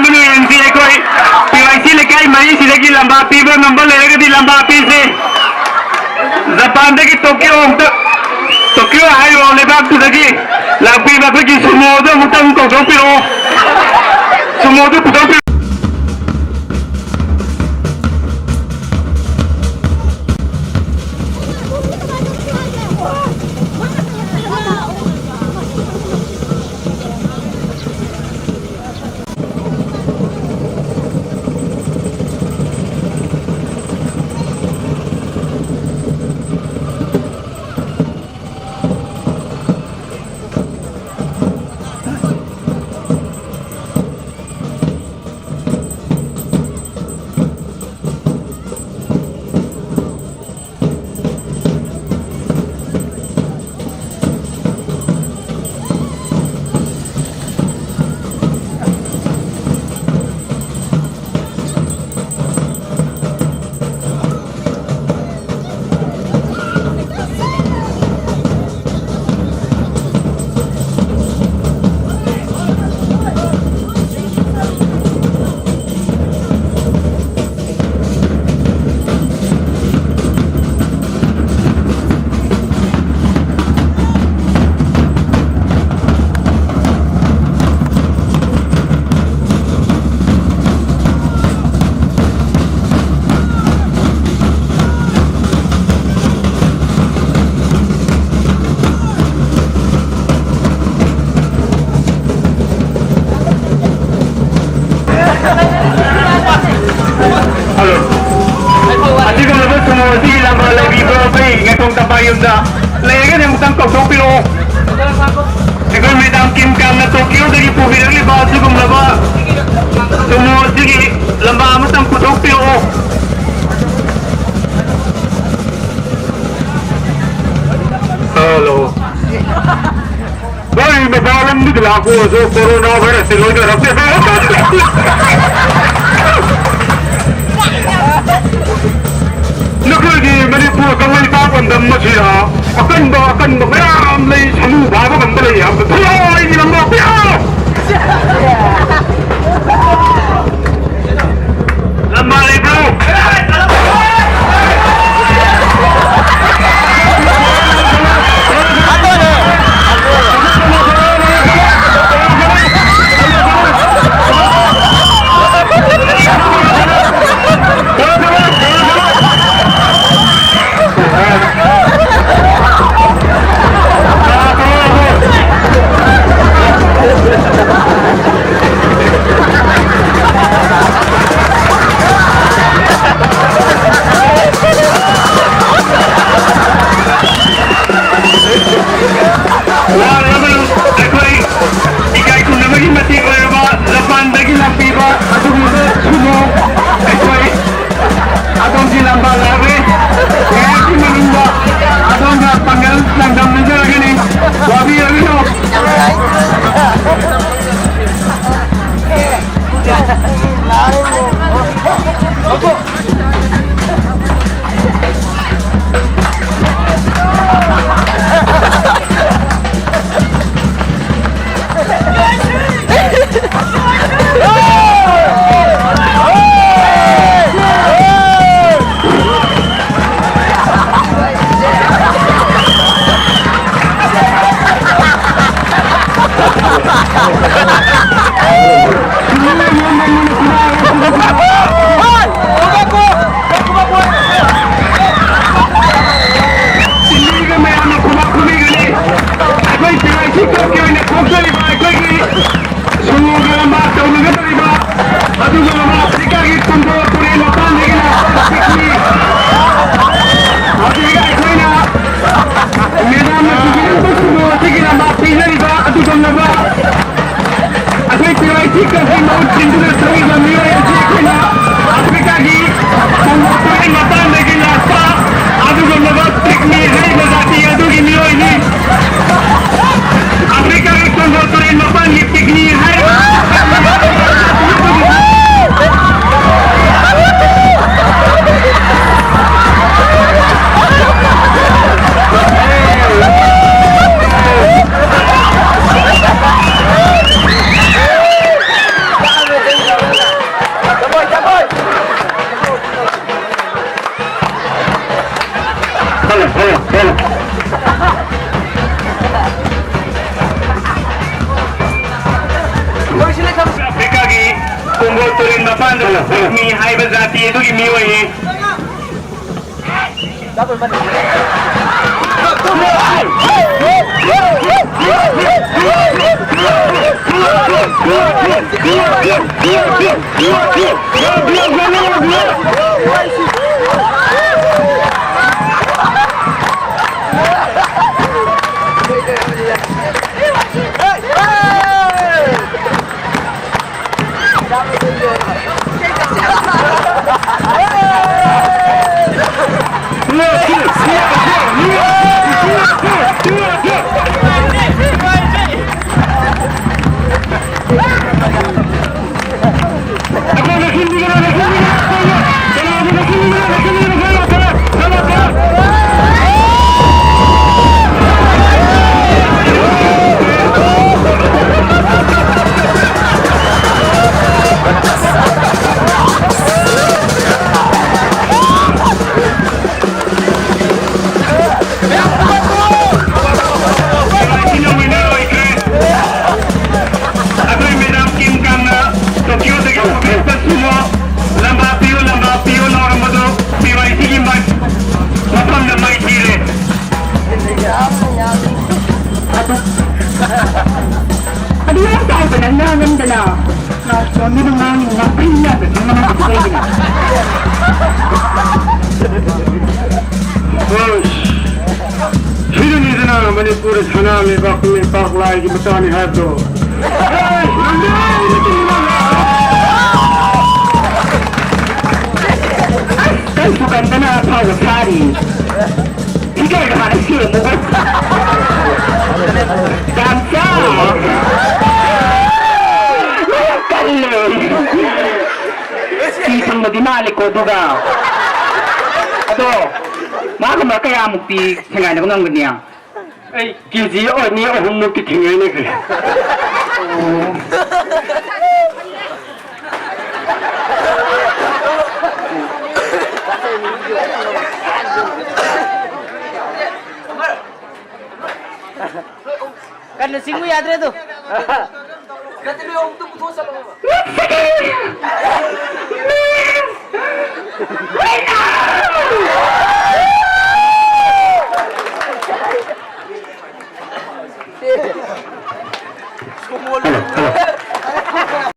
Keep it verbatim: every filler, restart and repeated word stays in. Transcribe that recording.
ꯌꯦꯡꯁꯤ ꯑꯩꯈꯣꯏ ꯄꯤ ꯋꯥꯏ ꯁꯤ ꯂꯩꯀꯥꯏ ꯃꯔꯤꯁꯤꯗꯒꯤ ꯂꯝꯕꯥ ꯄꯤꯕ ꯉꯝꯕ ꯂꯩꯔꯒꯗꯤ ꯂꯝꯕꯥ ꯄꯤꯁꯤ꯫ ꯖꯄꯥꯟꯗꯒꯤ ꯇꯣꯀꯤꯌꯣ ꯑꯃꯨꯛꯇ, ꯇꯣꯀꯤꯌꯣ ꯍꯥꯏꯔꯤꯕ ꯂꯩꯕꯥꯛꯇꯨꯗꯒꯤ ꯂꯥꯛꯄꯤꯕ ꯑꯩꯈꯣꯏꯒꯤ ꯁꯨꯃꯣꯗꯣ ꯑꯃꯨꯛꯇꯪ ꯀꯧꯊꯣꯛꯄꯤꯔꯛꯑꯣ꯫ ꯁꯨꯃꯣꯗꯨ ꯄꯨꯊꯣꯛꯄꯤꯔꯛꯑꯣ꯫ ꯍꯜꯂꯣ꯫ ꯑꯁꯤꯒꯨꯝꯂꯕ ꯁꯨꯃꯣ ꯑꯁꯤꯒꯤ ꯂꯝꯕꯥ ꯂꯩꯕꯤꯕ꯭ꯔꯣ? ꯑꯩꯈꯣꯏ ꯉꯥꯏꯈꯣꯝ ꯇꯝꯄꯥꯛ ꯌꯨꯝꯗ ꯂꯩꯔꯒꯗꯤ ꯑꯃꯨꯛꯇꯪ ꯀꯧꯊꯣꯛꯄꯤꯔꯛꯑꯣ꯫ ꯑꯩꯈꯣꯏ ꯃꯦꯗꯥꯝ ꯀꯤꯝ ꯀꯥꯝꯅ ꯇꯣꯀꯤꯌꯣꯗꯒꯤ ꯄꯨꯕꯤꯔꯛꯂꯤꯕ ꯑꯁꯤꯒꯨꯝꯂꯕ ꯁꯨꯃꯣ ꯑꯁꯤꯒꯤ ꯂꯝꯕꯥ ꯑꯃꯇꯪ ꯄꯨꯊꯣꯛꯄꯤꯔꯛꯑꯣ꯫ ꯍꯜꯂꯣ꯫ ꯚꯥꯏ, ꯃꯄꯥꯟ ꯂꯝꯗꯒꯤ ꯂꯥꯛꯄ ꯑꯣꯏꯔꯁꯨ ꯀꯣꯔꯣꯅꯥ ꯚꯥꯏꯔꯁꯁꯦ ꯂꯣꯏꯅꯔꯛꯇꯦ꯫ ꯅꯈꯣꯏꯒꯤ ꯃꯅꯤꯄꯨꯔ ꯀꯪꯂꯩꯄꯥꯛ ꯂꯝꯗꯝ ꯑꯁꯤꯗ ꯑꯀꯟꯕ ꯑꯀꯟꯕ ꯃꯌꯥꯝ ꯂꯩ, ꯁꯃꯨ ꯐꯥꯕ ꯉꯝꯕ ꯂꯩ ꯍꯥꯏꯕꯗꯨ ꯊꯋꯥꯏꯒꯤ ꯂꯝꯕꯥ ꯄꯤꯌꯥ! ꯆꯤꯡꯃꯤꯒ ꯃꯌꯥꯝꯅ ꯈꯨꯕꯥꯛ ꯈꯨꯕꯤꯒꯅꯤ꯫ ꯑꯩꯈꯣꯏ ꯄꯤ ꯋꯥꯏ ꯁꯤ ꯀ꯭ꯂꯕꯀꯤ ꯑꯣꯏꯅ ꯊꯣꯛꯆꯔꯤꯕ ꯑꯩꯈꯣꯏꯒꯤ ꯁꯣꯂꯣꯒ ꯂꯝꯕꯥ ꯇꯧꯅꯒꯗꯧꯔꯤꯕ, ꯑꯗꯨꯒ ꯂꯝꯕꯥ ꯑꯐ꯭ꯔꯤꯀꯥꯒꯤ ꯀꯣꯡꯒꯣ ꯇꯨꯔꯦꯜ ꯃꯄꯥꯟꯗꯒꯤꯅ ꯄꯤꯛꯅꯤ꯫ ꯍꯧꯖꯤꯛ ꯑꯩꯈꯣꯏꯅ ꯃꯦꯗꯥꯝꯅ ꯄꯤꯕꯤꯔꯤꯕ ꯁꯣꯂꯣ ꯑꯁꯤꯒꯤ ꯂꯝꯕꯥ ꯄꯤꯖꯔꯤꯕ ꯑꯗꯨꯒꯨꯝꯂꯕ ꯑꯩꯈꯣꯏ ꯄꯤ ꯋꯥꯏ ꯁꯤ ꯀ꯭ꯂꯕꯀꯤ ꯃꯍꯨꯠ ꯁꯤꯟꯗꯨꯅ ꯆꯠꯂꯤꯕ ꯃꯤꯑꯣꯏ ꯑꯁꯤ ꯑꯩꯈꯣꯏꯅ ꯑꯐ꯭ꯔꯤꯀꯥꯒꯤ ꯀꯣꯡꯒꯣ ꯇꯨꯔꯦꯜ ꯃꯄꯥꯟꯗꯒꯤ ꯂꯥꯛꯄ ꯑꯗꯨꯒꯨꯝꯂꯕ ꯄꯤꯛꯅꯤ ꯍꯥꯏꯔꯤꯕ ꯖꯥꯇꯤ ꯑꯗꯨꯒꯤ ꯃꯤꯑꯣꯏꯅꯤ꯫ ꯑꯐ꯭ꯔꯤꯀꯥꯒꯤ ꯀꯣꯡꯒꯣ ꯇꯨꯔꯦꯜ ꯃꯄꯥꯟꯒꯤ ꯄꯤꯛꯅꯤ ꯍꯥꯏꯔꯤꯕ ꯑꯐ꯭ꯔꯤꯀꯥꯒꯤ ꯀꯣꯡꯒꯣ ꯇꯨꯔꯦꯜ ꯃꯄꯥꯟꯗ ꯃꯤ ꯍꯥꯏꯕ ꯖꯥꯇꯤ ꯑꯗꯨꯒꯤ ꯃꯤꯑꯣꯏꯅꯤ꯫ ꯑꯩꯈꯣꯏ ꯃꯦꯗꯥꯝ ꯀꯤꯝ ꯀꯥꯡꯅ ꯇꯣꯀꯤꯌꯣꯗꯒꯤ ꯄꯨꯈꯠꯄ ꯁꯨꯃꯣ ꯂꯝꯕꯥ ꯄꯤꯌꯨ, ꯂꯝꯕꯥ ꯄꯤꯌꯨ ꯂꯥꯎꯔꯝꯕꯗꯨ ꯄꯤ ꯋꯥꯏ ꯁꯤꯒꯤ ꯃꯐꯝꯗ ꯃꯥꯏꯊꯤꯔꯦ꯫ ꯑꯗꯨ ꯌꯥꯝ ꯆꯥꯎꯕ ꯅꯪꯅ ꯉꯝꯗꯅ꯫ ꯅꯥꯎꯇꯣꯟꯗꯨꯅ ꯉꯥꯡꯉꯤ ꯉꯥꯡꯐꯩ ꯌꯥꯗꯕꯤ ꯃꯅꯥꯛꯇ ꯀꯩꯒꯤꯅꯣ? ꯑꯁ, ꯁꯤꯗꯅꯤꯗꯅ ꯃꯅꯤꯄꯨꯔ ꯁꯅꯥ ꯂꯩꯕꯥꯛ, ꯂꯩꯄꯥꯛ ꯂꯥꯏꯒꯤ ꯃꯆꯥꯅꯤ ꯍꯥꯏꯕꯗꯣ꯫ ꯑꯁ, ꯅꯪꯗꯤ ꯑꯩ ꯅꯨꯄꯤ ꯃꯥꯜꯂꯦ꯫ ꯑꯁ, ꯀꯟꯁꯨ ꯀꯟꯗꯅ ꯑꯐꯥꯎꯕ ꯁꯥꯔꯤ꯫ ꯐꯤꯒꯔꯒ ꯍꯥꯟꯅ ꯁꯦꯝꯃꯨꯕ꯫ ꯗꯥꯝꯆꯥ꯫ ꯀꯜꯂꯦ꯫ ꯆꯤ ꯊꯪꯕꯗꯤ ꯃꯥꯜꯂꯦꯀꯣ ꯑꯗꯨꯒ꯫ ꯑꯗꯣ ꯃꯥꯒꯨꯝꯕ ꯀꯌꯥꯃꯨꯛꯇꯤ ꯁꯦꯡꯒꯥꯏꯅꯕ ꯉꯝꯒꯅꯤ? ꯑꯩ ꯀꯦ ꯖꯤ ꯑꯅꯤ ꯑꯍꯨꯝꯃꯨꯛꯇꯤ ꯊꯦꯡꯅꯩꯅꯦ꯫ ꯀꯟꯅ ꯆꯤꯡꯉꯨ ꯌꯥꯗ꯭ꯔꯦ ꯑꯗꯨ꯫